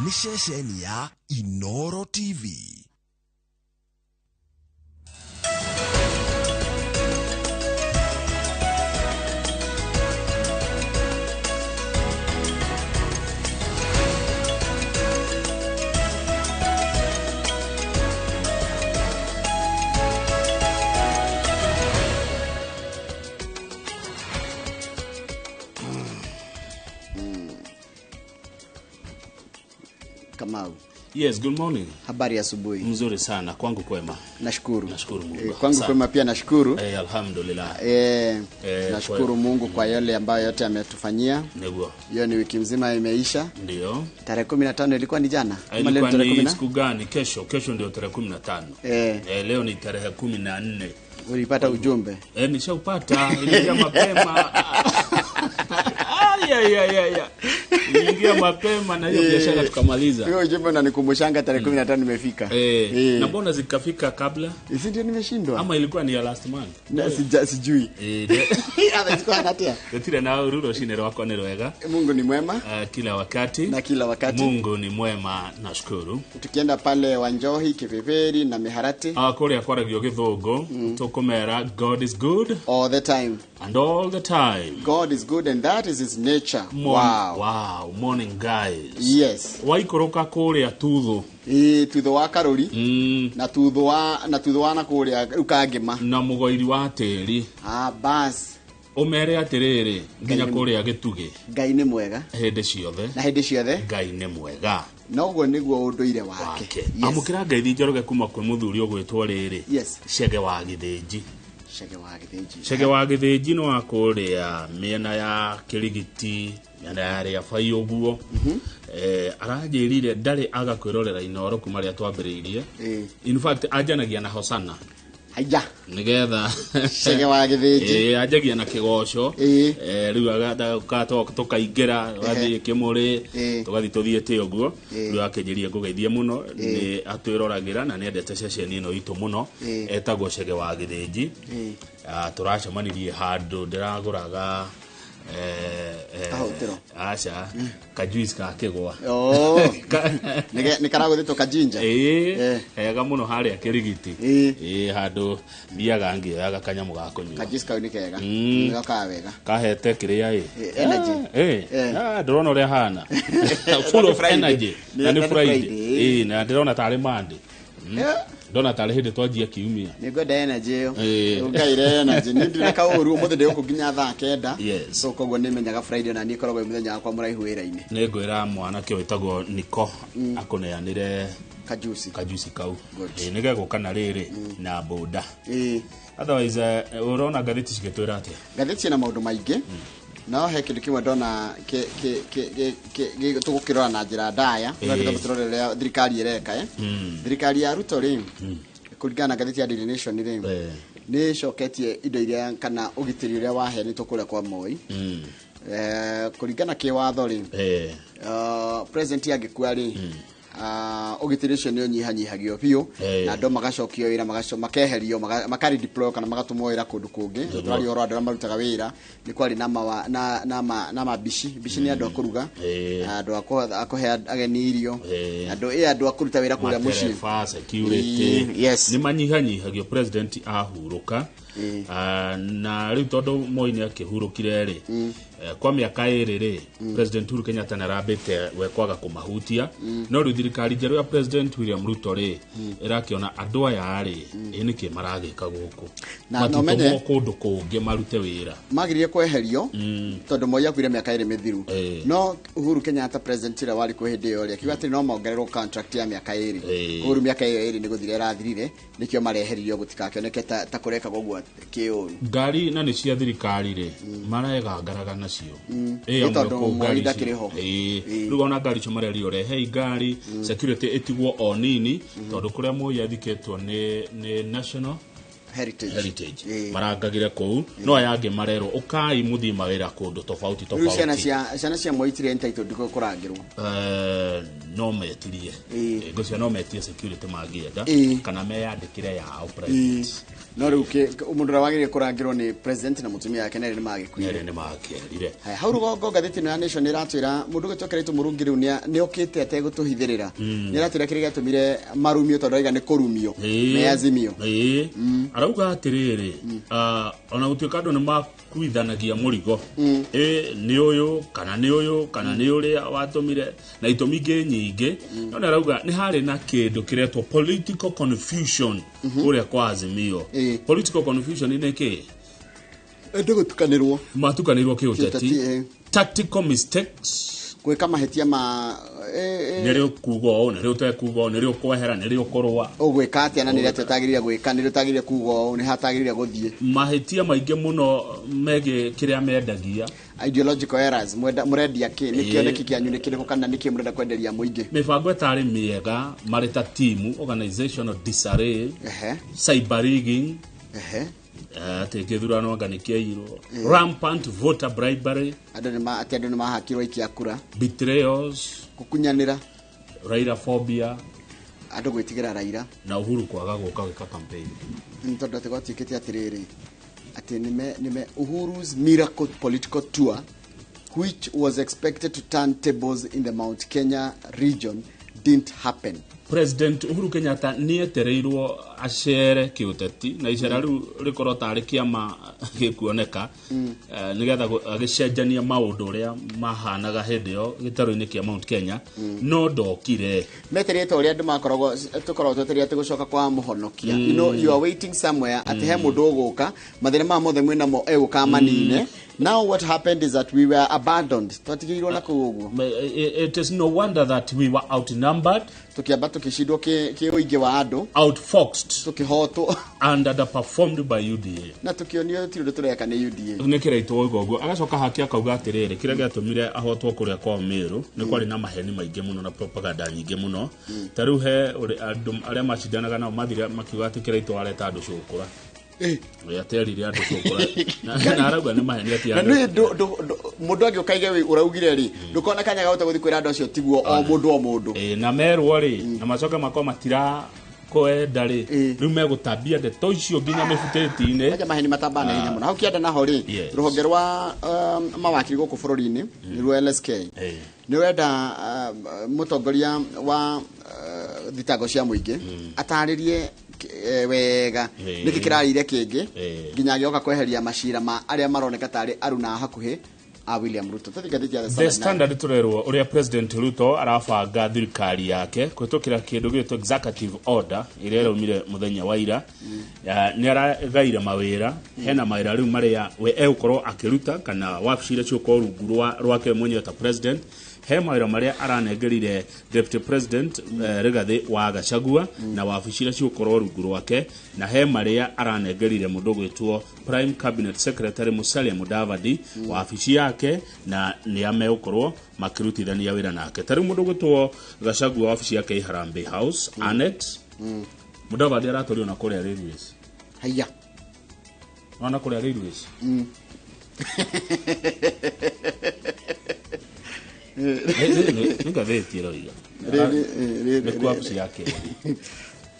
Nĩ ceceni ya Inoro TV. Kamau, Yes, good morning. habari ya asubuhi. Mzuri sana kwangu kwema. Nashukuru. Nashukuru Mungu. Kwangu Asante. kwema pia nashukuru. Alhamdulillah. Nashukuru Mungu kwa yale ambayo yote ametufanyia. Niguo. Hiyo ni wiki mzima imeisha. Ndio. Tarehe 15 ilikuwa ni jana. Ama leo Ilikuwa tarehe ni 10? siku gani? Kesho, kesho ndio tarehe 15. Leo ni tarehe 14. Ulipata ujumbe? Nishaupata, iliingia mapema. Ay, ay, ay, ay. Iliingia mapema na hiyo biashara tukamaliza. Hiyo ujumbe unanikumbushanga tarehe 15 imefika. Na mbona zikafika kabla? Si ndio nimeshindwa? Ama ilikuwa ni ya last month? Na sijui. Hata sikuwa natia. Gũtirĩ na ũru rũcinĩ rwakwa nĩ rwega. Mungu ni mwema. Kila wakati. Na kila wakati. Mungu ni mwema, nashukuru. Tukienda pale Wanjohi, Kipipiri na Miharati. Kũrĩa kwaragio gĩthũngũ, tũkũmera God is good all the time. And all the time. God is good and that is his nature. Wow. Wow, morning guys. Yes. Waikũrũka kũrĩa Tuthu. Tuthu wa Karuri. Na Tuthu wa, na Tuthu wa na kũrĩa rĩu Kangĩma. Na mũgoiri wa tĩri. Bas. Ũmere atĩrĩrĩ nginya kũrĩa gĩtugĩ. Ngai nĩ mwega. Hĩndĩ ciothe. Na hĩndĩ ciothe. Ngai nĩ mwega. Noguo nĩguo ũndũire wake. Wake. Yes. Amũkĩra ngeithi Njoroge kuma kwĩ mũthuri ũgwĩtwo rĩrĩ. Yes. Cege wa Gĩthĩnji. Cege wa Gĩthĩnji. Cege wa Gĩthĩnji nĩ wa kũrĩa mĩena ya Kĩrigiti, mĩena ya Rĩabai ũguo. Aranjĩrire ndarĩ aga kwĩrorera Inoro kuma rĩrĩa twambĩrĩirie. In fact, anjanagia na Hosana. Haiya. Nĩgetha Cege wa Gĩthĩnji. Anjagia na kĩgoco. Rĩu tũkaingĩra, tũgathiĩ Kĩmũrĩ, tũgathiĩ tũthiĩte ũguo. Rĩu akĩnjĩria ngũgeithie mũno, nĩ atwĩroragĩra na nĩendete ceceni ĩno itũ mũno. Etagwo Cege wa Gĩthĩnji. Tũracemanirie handũ ndĩragũraga, Kahũtĩro. Aca, kajuice ka kĩgwa. Oh. Nĩ karagũthĩtwo kajinja. Hega mũno harĩa Kĩrigiti. Handũ thiaga ngĩoyaga kanyamũ ga kũnyua. Kajuice kau nĩ kega. Nĩ gakaga wega. Kahete kĩrĩa ĩ. Energy. Ndĩrona ũrĩa hana. Full of Friday. energy. Na nĩ Nĩ Friday. Friday. Na ndĩrona tarĩ Monday. Ndona tarĩ hĩndĩ twanjia kiumia. Nĩ ngwenda energy ĩyo. Ũngaire energy. Niĩ ndirĩ na kaũru ũmũthĩ ndĩ gũkũ nginya thaa 9. Yes. So koguo nĩ menyaga Friday na niĩ koragwo mũthenya wakwa mũraihu wĩra-inĩ. Nĩ ngwĩra mwanake wĩtagwo Niko akũneanĩre kajuici. Kajuici kau. Good. Nĩ gegũka na rĩrĩ na boda. Otherwise, ũrona ngathĩti cigĩtwĩra atĩa? Ngathĩti ciĩna maũndũ maingĩ. No he kĩndũ kĩmwe ndona tũgũkĩrora na njĩra ndaya. Tũgakĩamba tũrore ũrĩa thirikari ĩreka. Thirikari ya Ruto rĩ, kũringana na ngathĩti ya Daily Nation rĩ, nĩ ĩcoketie indo iria kana ũgitĩri ũrĩa waheanĩtwo kũrĩa kwa Moi. Kũringana kĩwatho rĩ, president angĩkua rĩ, ũgitĩri ũcio nĩ ũnyihanyihagio biũ, na andũ magacokio wĩra, makeherio, makaredeploy kana magatũmwo wĩra kũndũ kũngĩ. Tũraria ũhoro wa andũ arĩa marutaga wĩra, nĩ kwarĩ na mawa, na, na ma, na mabici. Bici nĩ andũ a kũruga, andũ a a kũhe ageni irio, andũ a kũruta wĩra kũrĩa mũciĩ. Matereba, security. Yes. Nĩ manyihanyihagio president ahurũka. Na rĩu tondũ Moi nĩ akĩhurũkire rĩ, kwa mĩaka ĩrĩ rĩ, President Uhuru Kenyatta nĩ arambĩte we kwaga kũmahutia. No rĩu thirikari njerũ ya President William Ruto rĩ, ĩrakĩona andũ aya rĩ, ĩ nĩkĩ maragĩka gũkũ? Na Matitũmwo nomenye kũndũ kũngĩ marute wĩra. Magĩrĩire kweherio, tondũ Moi akuire mĩaka ĩrĩ mĩthiru. No Uhuru Kenyatta president ũrĩa warĩ kuo hĩndĩ ĩyo rĩ, akiuga atĩ no mongererwo contract ya mĩaka ĩrĩ. Uhuru mĩaka ĩyo ĩrĩ nĩ gũthira ĩrathirire, nĩkĩo mareheririo gũtikakĩoneke ta kũrekagwo ũguo kĩũru. Ngari na nĩ cia thirikari rĩ, maregangaraga nacio. Nĩ Amwe tondũ kũu Moi ngari ndakĩrĩ icio. ho. Rĩu ona ngari icio marerio rehei ngari, security ĩtigwo o nini, tondũ kũrĩa Moi athikĩtwo nĩ National Heritage. Heritage. Marangagire kũu, no aya angĩ marerwo ũkai mũthiĩ mawĩra kũndũ tofauti Rĩu tofauti. ciana cia Moi itirĩ entitled kũrangĩrwo. No metirie. Ngũcia no metie security mangĩenda, kana meyandĩkĩre yao private. No rĩu mũndũ ũrĩa wagĩrĩire kũrangĩrwo nĩ president na mũtumia wake nerĩ nĩ magĩkuire. Nerĩ nĩ makĩerire. Haya, hau rũgongo ngathĩti ĩno ya Nation ĩratwĩra mũndũ ũgĩtwo Kĩraitũ Mũrungi rĩu nĩ okĩte ategũtũhithĩrĩra. Nĩ aratwĩra kĩrĩa gĩatũmire marumio tondũ arauga nĩ kũrumio me Azimio. Ĩĩ, arauga atĩrĩrĩ, ona gũtuĩka andũ nĩ makuithanagia mũrigo, ĩ nĩ ũyũ kana nĩ ũyũ kana nĩ ũrĩa watũmire na itũmi ingĩ nyingĩ, no nĩ arauga nĩ harĩ na kĩndũ kĩretwo political confusion kũrĩa kwa Azimio. Political confusion nĩ kĩ? Andũ gũtukanĩrwo. Matukanĩirwo kĩũteti. Kĩũteti. Tactical mistakes. Gwĩka mahĩtia ma nĩ rĩ ũkuga ũũ, nĩ rĩ ũtekuga ũũ, nĩ rĩ ũkwehera, nĩ rĩ ũkũrũa. Ũgwĩka atĩa na nĩ rĩ atĩa ũtagĩrĩire gwĩka, nĩ rĩ ũtagĩrĩire kuga ũũ, nĩ hatagĩrĩire gũthiĩ. Mahĩtia maingĩ mũno megiĩ kĩrĩa mendagia. Ideological errors, mũrendia kĩ, nĩ kĩoneki kĩanyu nĩ kĩrĩkũ kana nĩ kĩ mũrenda kwenderia mũingĩ. Mĩbango ĩtarĩ mĩega marĩ ta timu, organizational disarray, cyber rigging, atĩ gĩthurano anga nĩ kĩairwo, rampant voter bribery, Atĩ andũ nĩ mahakirwo aikia kura, betrayals, gũkunyanĩra, Raila phobia, andũ gwĩtigĩra Raila, na Uhuru kwaga gũka gwĩka campaign. Nĩ tondũ atĩ gwatuĩkĩte atĩrĩrĩ, atĩ nĩme Uhuru's miracle political tour, which was expected to turn tables in the Mount Kenya region, didn't happen. President Uhuru Kenyatta nĩ etereirwo acere kĩũteti na icera rĩu rĩkorwo tarĩ kĩama gĩkuoneka, nĩgetha agĩcenjania maũndũ ũrĩa mahanaga hĩndĩ ĩyo gĩtarũ-inĩ kĩa Mount Kenya, no ndokire. Metereire ũrĩa andũ makoragwo tũkoragwo twetereire atĩ gũcoka kwa mũhonokia. You know, you are waiting somewhere atĩ he mũndũ ũgũka, mathĩna maya mothe mwĩ namo egũka manine. Now what happened is that we were abandoned. Twatigĩirwo na kũu ũguo. It is no wonder that we were outnumbered, Tũkĩamba tũkĩcindwo kĩ ũingĩ wa andũ, outfoxed, tũkĩhotwo and underperformed by UDA. Na tũkĩonio gũtirĩ ũndũ tũreka nĩ UDA. Nĩ kĩraitũ oiga ũguo, agacoka hake akauga atĩrĩrĩ, kĩrĩa gĩatũmire ahotwo kũrĩa kwao Meru nĩ kwarĩ na maheni maingĩ mũno na propaganda nyingĩ mũno. Ta rĩu he andũ arĩa macindanaga nao mathire makiuga atĩ kĩraitũ areta andũ cũkũra. Aterire andũ cũkũra. Na arauga nĩ maheni atĩ Na andũ- nĩ mũndũ angĩũka aige wĩ ũraugire rĩ, ndũkona kanya ga gũthiĩ kwĩra andũ acio tiguo o mũndũ o mũndũ. Na merwo rĩ, na macoke makorwo matira kwenda rĩ, rĩu megũtambia ndeto icio nginya mĩbutĩti-inĩ. Aja maheni matambaa na hinya mũno. Hau kĩanda naho rĩ, rũhonge rwa mawakiri gũkũ bũrũri-inĩ, nĩruo LSK, nĩ rwenda mũtongoria wa thitango cia mũingĩ atarĩrie wega nĩkĩ kĩrarĩire kĩngĩ nginya agĩoka kweheria macira ma arĩa maroneka tarĩ aruna hakuhĩ a William Ruto. Tũthiĩ ngathĩti ya The The Standard. Standard tũrerwo ũrĩa President Ruto arabanga thirikari yake kũhĩtũkĩra kĩndũ gĩtwo executive order ĩrĩa ĩraumire mũthenya wa ira. Nĩ aragaire mawĩra, hena mawĩra rĩu marĩa we egũkorwo akĩruta kana wabici iria cigũkorwo rungu rwake mwenyewe ta president. He mawĩra marĩa aranengerire Deputy President Rigathi wa Gachagua na wabici iria cigũkorwo rungu rwake, na he marĩa aranengerire mũndũ ũgwĩtwo Prime Cabinet Secretary Musalia Mudavadi, wabici yake, na nĩ megũkorwo makĩrutithania wĩra nake. Ta rĩu mũndũ ũgwĩtwo Gachagua wabici yake ĩ Harambee House Annex. Mudavadi aratwarirwo na kũrĩa Railways. Haiya. Ona kũrĩa Railways. Nĩ ngathĩti ĩroiga. Nĩ kwa wabici yake.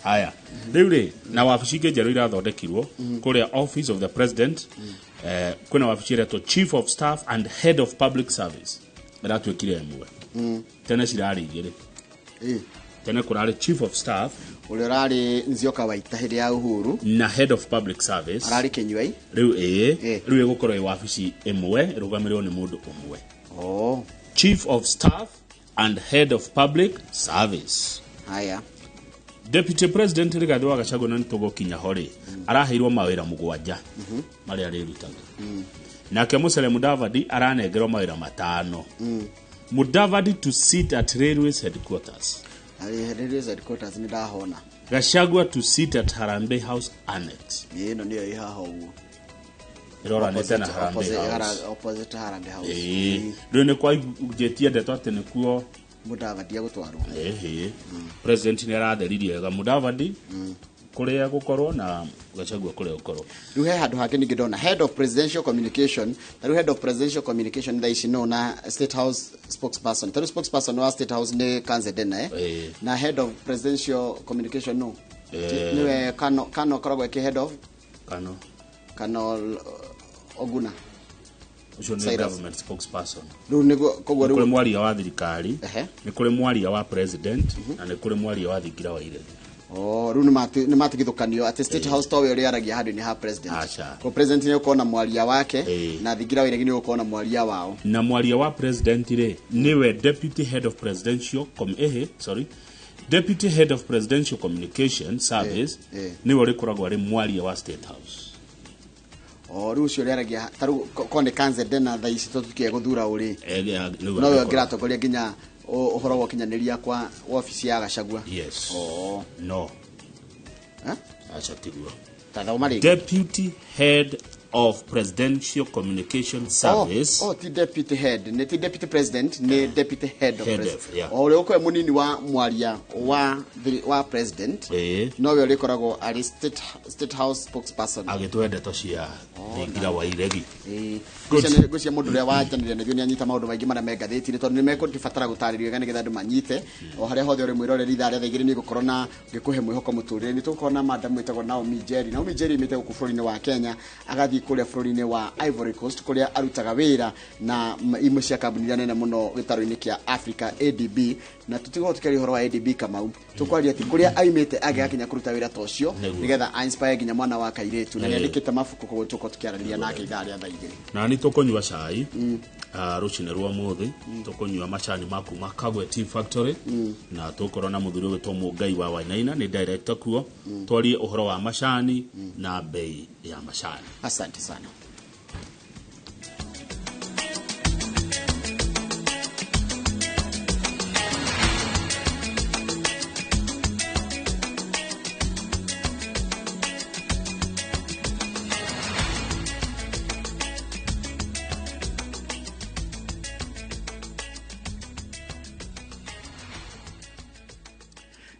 Haya, rĩu rĩ, na wabici ingĩ njerũ irathondekirwo kũrĩa Office of the President, kwĩna wabici ĩretwo Chief of Staff and Head of Public Service ĩratuĩkire ĩmwe. Tene cirarĩ igĩrĩ. Tene kũrarĩ Chief of Staff Ũrĩa ũrarĩ Nzioka Waita hĩndĩ ya Uhuru na Head of Public Service ararĩ Kĩnyuai. Rĩu ĩĩ, rĩu ĩgũkorwo ĩ wabici ĩmwe ĩrũgamĩrĩrwo nĩ mũndũ ũmwe. Chief of Staff and Head of Public Service. Haya. Deputy President Rigathi wa Gachagua, na nĩtũgũkinya ho rĩ, araheirwo mawĩra 7 marĩa arĩrutaga. Nake Musalia Mudavadi aranengerwo mawĩra 5. Mudavadi to sit at Railways headquarters. Railways headquarters nĩ ndahona. Gachagua to sit at Harambee House Annex. Ĩno nĩyo ĩ haha ũguo. Ĩroranĩte na Harambee House. Opposite Harambee House. Ĩĩ. Rĩu nĩ kwaigĩtie ndeto atĩ nĩkuo Mudavadi egũtwarwo. Ĩhĩ. President nĩ aratheririe wega Mudavadi kũrĩa gũkorwo na Gachagua kũrĩa gũkorwo. Rĩu he handũ hangĩ ningĩ ndona Head of Presidential Communication. Ta rĩu Head of Presidential Communication thaa ici no na State House spokesperson. Ta rĩu spokesperson wa State House nĩ Kanze Dena, eh? Na Head of Presidential Communication no nĩwe Kano akoragwo eki Head of Kano Kana Oguna. Ũcio nĩ Cyrus. government spokesperson. Rĩu nĩguo koguo Nĩ kũrĩ rĩu mwaria wa thirikari, Ehe. nĩ kũrĩ mwaria wa president, na nĩ kũrĩ mwaria wa thingira wa iregi. Oh, rĩu nĩ matigithũkanio atĩ State House towe ũrĩa aragia handũ-inĩ ha president. Aca. Ko president nĩ ũkorwo na mwaria wake, Ĩĩ. na thingira wa iregi nĩ ũkorwo na mwaria wao. Na mwaria wa president rĩ, nĩwe deputy head of presidential com ehe sorry, deputy head of presidential communication service. Ĩĩ. Nĩwe ũrĩkoragwo arĩ mwaria wa State House. O rĩu ũcio ũrĩa aragia ta rĩu ko nĩ Kanze na thaa ici tũtukie gũthura ũrĩ Nĩwe nowe ũrĩkoragwo. ũngĩratongoria nginya ũhoro wa ũkinyanĩria kwa wabici ya Gachagua. Yes. Oh. No. Eh? Aca, tiguo. Ta thoma rĩngĩ. Deputy head of presidential communication service. Oh, ti deputy head, nĩ ti deputy president, nĩ deputy head of Head president. of, yeah. O ũrĩa ũkorwo mũnini wa mwaria wa president, nowe ũrĩkoragwo arĩ State House spokesperson. Agĩtũhe ndeto cia thingira wa iregi. Ĩĩ. Good. Ngwĩciria mũndũ ũrĩa wanjanĩria nĩguo nĩ anyita maũndũ maingĩ marĩa me ngathĩti-inĩ, tondũ nĩ mekũbatara gũtarĩrio wega nĩgetha andũ manyite. O harĩa hothe ũrĩ mwĩroreri, ithaa rĩa 2:00 nĩ gũkorwo na ngĩkũhe mwĩhoko mũtũrĩre, nĩ tũgũkorwo na madam wĩtagwo Naomi Njeri. Naomi Njeri aumĩte gũkũ bũrũri-inĩ wa Kenya, agathiĩ kũrĩa bũrũri-inĩ wa Ivory Coast, kũrĩa arutaga wĩra na imwe cia kambuni iria nene mũno gĩtarũ-inĩ kĩa Africa, ADB. Na tũtigũkorwo tũkĩaria ũhoro wa ADB, Kamau, tũkwaria atĩ kũrĩa aumĩte agĩgakinya kũruta wĩra ta ũcio, nĩgetha a inspire nginya mwana wa kairĩtu, na nĩ andĩkĩte mabuku, koguo tũkorwo tũkĩaranĩria nake ithaa rĩa 2:00. Na nĩ tũkũnyua cai rũcinĩ rwa mũthĩ, tũkũnyua macani ma kuma Kagwe Tea Factory, na tũkorwo na mũthuri ũgwĩtwo Mũngai wa Wainaina, nĩ director kuo, twarie ũhoro wa macani na bei ya macani. Asante sana.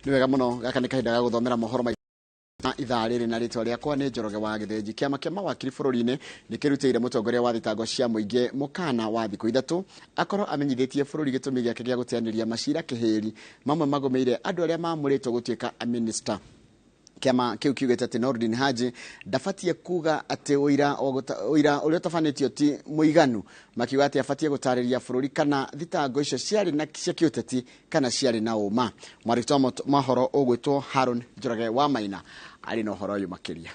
Nĩ wega mũno, gaka nĩ kahinda ga gũthomera mohoro ma ithaa rĩrĩ, na rĩtwa rĩakwa nĩ Njoroge wa Gĩthĩnji. Kĩama kĩa mawakiri bũrũri-inĩ nĩ kĩrutĩire mũtongoria wa thitango cia mũingĩ mũkana wa thikũ 3 akorwo amenyithĩtie bũrũri gĩtũmi gĩake gĩa gũteanĩria macira kĩhĩri mamwe magũmĩire andũ arĩa mamũrĩtwo gũtuĩka aminista. Kĩama kĩu kiugĩte atĩ Nordin Haji ndabatie kuga atĩ ũira ũrĩa ũtabanĩtio ti mũiganu, makiuga atĩ abatie gũtarĩria bũrũri kana thitango icio ciarĩ na cia kĩũteti kana ciarĩ na ũma. Mwandĩki wa mohoro ũgwĩtwo Haron Njoroge wa Maina arĩ na ũhoro ũyũ makĩria.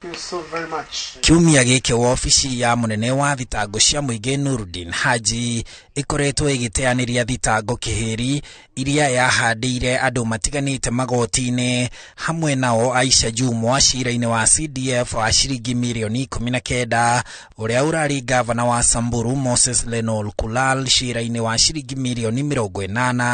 Thank you so very much. Kiumia gĩkĩ wabici ya mũnene wa thitango cia mũingĩ Nurdin Haji ĩkoretwo ĩgĩteanĩria thitango kĩhĩri iria yahandĩire andũ matiganĩte magoti-inĩ, hamwe nao Aisha Jumwa cira-inĩ wa CDF wa ciringi mirioni 19, ũrĩa ũrarĩ gavana wa Samburu Moses Lenol Kulal cira-inĩ wa ciringi mirioni 80.